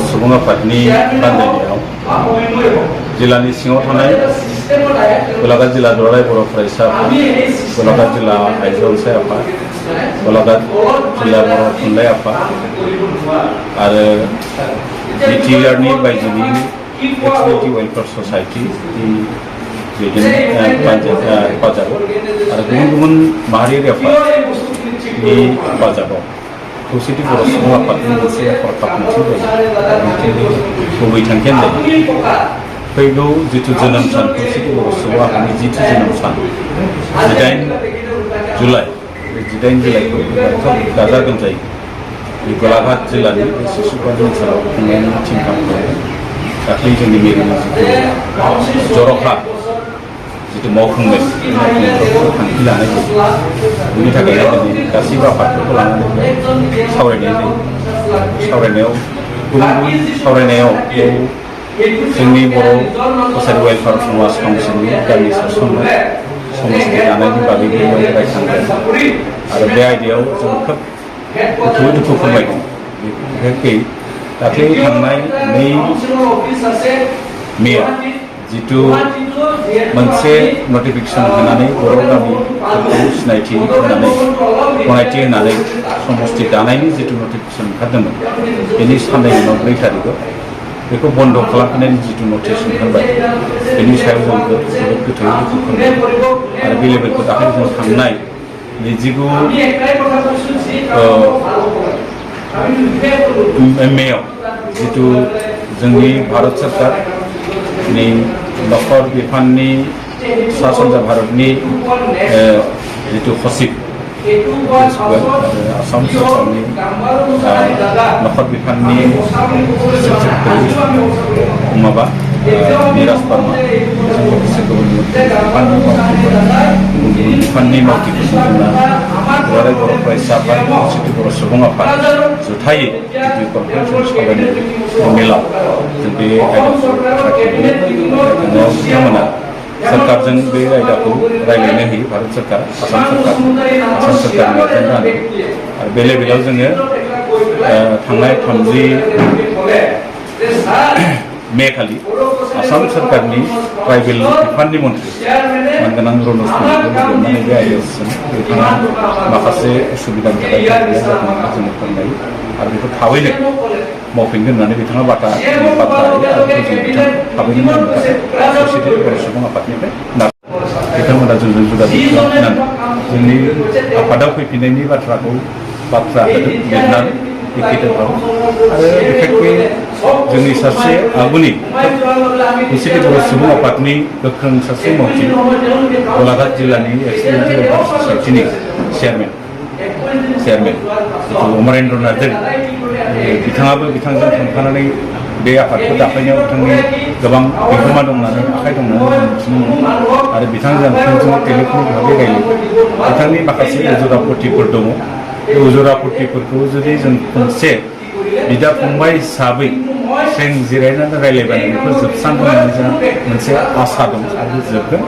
सुबुं आफादनि बानजायनायाव जिल्लानि सिङाव थानाय गलाघाट जिल्ला दुलाराय बर' फरायसा आफाद, गलाघाट जिल्ला आइजो अनसाय आफाद, गलाघाट जिल्ला बर' थुनलाइ आफाद आरो बिटिआरनि बायजोनि एक्स-BLTज वेलफेयार ससाइटि हेफाजाबाव आरो गुबुन गुबुन माहारियारि आफादनि हेफाजाबाव खौसेथि बर' सुबुं आफादनि मोनसे हरखाब मिथिं जायो। गुबै थांखियानो जायो फैगौ जिथु जोनोम सान खौसेथि बर' सुबुं आफादनि जिथु जोनोम सान 18 जुलाइ बे 18 जुलाइखौ गाजा गोमजायै गलाघाट जिल्लानि शिशुपालि ओनसोलाव खुंनायनि मिथिं खालामदों। दाख्लै जोंनि मेरुनि जिथु जर'खा जिथु मावफुंनाय थांखि लानाय जायो बेनि थाखायनो दिनै गासैबो आफादफोरखौ लानानै सावरायनाय जायो। सावरायनायाव गुबुन गुबुन सावरायनायाव जोंनि बर' कसारि वेलफेयार समाज काउन्सिलनि गामि सोसननाय समस्ति दानायनि बागै बेयाव रायखांबाय आरो बे आयदायाव जों खोब गोथौयै दुखु फोरमायदों। बिखेखै दाख्लै थांनाय 2 मेआव जिथु मोनसे नटिफिकेसन होनानै बर' गामिफोरखौ सिनायथि होनानै गनायथि होनानै समस्ति दानायनि जिथु नटिफिकेसन ओंखारदोंमोन बेनि साननै उनाव 4 तारिखआव बेखौ बन्द' खालामफिननायनि जिथु नटिस ओंखारबाय बेनि सायाव जों जोबोद गोथौयै दुखु फोरमायदों आरो बे लेभेलखौ दाख्लै जों थांनाय 29 मेआव जिथु जोंनि भारत सरकारनि नखर बिफाननि सा सानजा भारतनि जिथु सचिब आसाम सरकारनि नखर बिफाननि माबा निराज बार्मा लोगोसे गुबुन बिफाननि मावथिफोरजों जोंना दुलाराय बर' फरायसा आफाद खौसेथि बर' सुबुं आफाद जुथायै जिथु कनफारेन्सआव सावरायनाय मेलाव जों बे आयदाखौ रायखांनायाव बिथांमोना सरकारजों बे आयदाखौ रायज्लायनो होयो भारत सरकार आसाम सरकारनि एजेन्डा आरो बे लेभेलाव जोङो थांनाय 30 मे खालि आसाम सरकारनि ट्राइबेल बिफाननि मन्थ्रि मानगोनां रनज लिरनानै बे आयदायाव बिथाङा माखासे उसुबिदानि थाखाय जोङो फोरमायो आरो बेखौ थाबैनो मावफिनगोन होननानै बिथाङा बाथ्रा होयो आरो बेखौ जों बिथां थाबैनो मावनो थाखाय खौसेथि बर' सुबुं आफादनिफ्राय बिथांमोना जोंजों जगाजग खालामफिननानै जोंनि आफादाव फैफिननायनि बाथ्रा होदों लिरनानै लिखितआव आरो बिखेखकै जोंनि सासे आगुनि खौसेथि बर' सुबुं आफादनि गोख्रों सासे मावथि गलाघाट जिल्लानि एक्स-BLTज वेलफेयार ससाइटिनि चेयारमेन अमरेन्द्र नार्जारि बिथाङाबो बिथांजों थांफानानै बे आफादखौ दाफायनायाव बिथांनि गोबां बिहोमा दं होननानै आखाइ दं होननानै जों मिथिनो मोनो आरो बिथांजों टेलिफनिक भाबै रायलायो बिथांनि माखासे उजुर आपत्तिफोर दङ। बे उजुर आपत्तिफोरखौ जुदि जों खनसे बिदा फंबाय हिसाबै जों जिरायनानै रायलायबानो बेखौ जोबस्रांगोन होननानै जोंहा मोनसे आसा दं आरो जोबगोन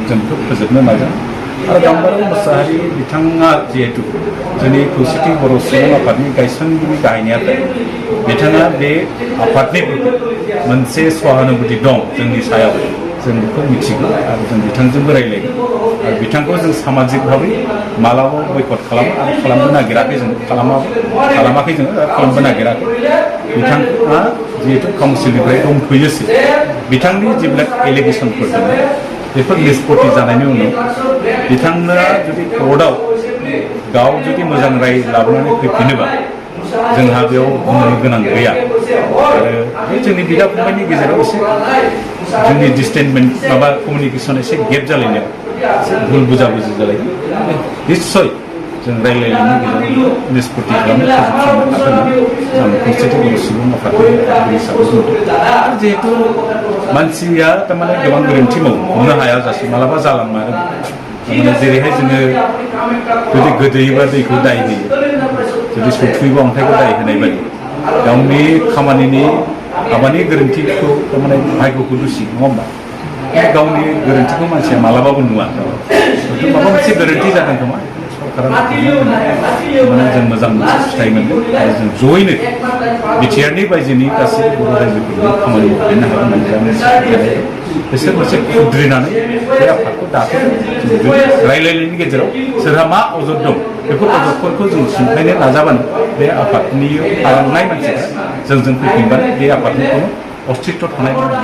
जों बेखौ फोजोबनो नाजागोन आरो गाम्बाराव मोसाहारि बिथाङा जिहेतु जोंनि खौसेथि बर' सुबुं आफादनि गायसनगिरि गाहाय नेहाथारि बिथाङा बे आफादनि मोनसे सहानुभूति दं जोंनि सायाव जों बेखौ मिथिगौ आरो जों बिथांजोंबो रायलायगोन आरो बिथांखौ जों सामाजिक भाबै मालाबाबो बयकट खालामो आरो खालामनो नागिराखै जों खालामाखै जोङो खालामनो नागिराखै बिथाङा जिहेतु काउन्सिलनिफ्राय दंथ'योसै बिथांनि जेब्ला एलिगेसनफोर दङ बेफोर निष्पत्ति जानायनि उनाव बिथांनो जुदि कर्टआव गाव जुदि मोजां राय लाबोनानै फैफिनोबा जोंहा बेयाव बुंनो गोनां गैया आरो जोंनि बिदा फंबायनि गेजेराव एसे जोंनि डिस्टेन्समेन्ट माबा कमिउनिकेसन एसे गेप जालायनायाव एसे भुल बुझाबुझि जालायगोन निस्सय जों रायलायनायनि गेजेराव निष्पत्ति खालामनो फोजोबस्रांनो हागोन जों खौसेथि बर' सुबुं आफादनि हिसाबै बुंदों आरो जिहेतु मानसिया थारमाने गोबां गोरोन्थि मावो हमनो हाया जासे मालाबा जालांमारो थारमाने जेरैहाय जोङो जुदि गोदोयोबा दैखौ दाय होयो जुदि सौथुयोबा अन्थाइखौ दाय होनाय बायदि गावनि हाबानि गोरोन्थिखौ थारमाने भाग्यखौ दुसि नङा होमबा गावनि गोरोन्थिखौ मानसिया मालाबाबो नुवा माबा मोनसे गोरोन्थि जादों खोमा सरकारा माने जों मोजां मोनसे फिथाइ मोनदों आरो जों जयैनो बिटिआरनि बायजोनि गासैबो बर' रायजोफोरखौ खामानि मावनो हागोन होननानै बिसोर मोनसे खुद्रिनानै बे आफादखौ दाफैदों रायलायनायनि गेजेराव सोरहा मा अजद दं बेफोर अजदफोरखौ जों सुंथाइनो नाजाबानो बे आफादनि थालांनाय मानसिफ्रा जोंजों फैफिनबानो बे आफादनि खुनु अस्तित्व थानाय नङा।